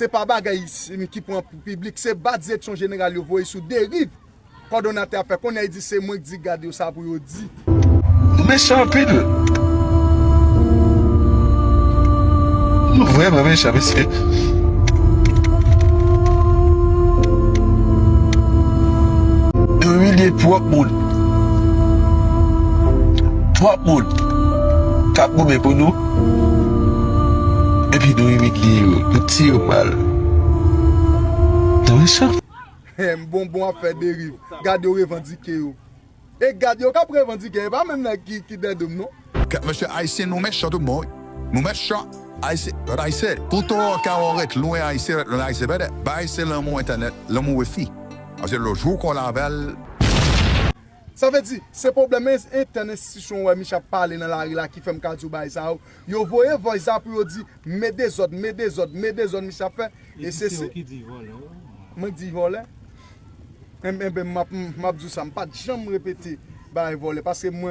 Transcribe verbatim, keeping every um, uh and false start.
Se pa bagay ki pran pou piblik, se bat direksyon jeneral yo voye sou Deriv. Kòdonatè a fè konnen, li di se mwen k di gad yo sa pou yo di. Nou mechan anpil. Nou vrèman mechan, mesye. Nou imilye twòp moun. Twòp moun k ap goumen pou nou. Epi nou imilye yo, nou tiye yo mal. Nou mechan. Bonbon ap fè Deriv. Gad yo revandike yo. E gad yo k ap revandike, e pa menm nèg ki, ki dèyè do m non. Mesye, Ayisyen, nou mechan tout bon, wi. Nou mechan. Ayisyen, pèp Ayisyen, tout an ka w ret lwen Ayisyen, ret lwen Ayisyen, pèdè. Bay se lanmou entènèt, lanmou wifi. Paske le jour qu'on lavel. Sa vle di, se pwoblèm en-, entèn enstitisyon wè misye ap pale nan lari la ki fè m ka di w bagay sa yo. Yo voye voice sa pou yo di, men dezòd, men dezòd, men dezòd misye ap fè. E se, se ki di vòlè, wi. Mwen k di vòlè. Enben, m ap, m ap di w sa, m pa t janm repete bagay vòlè, paske mwen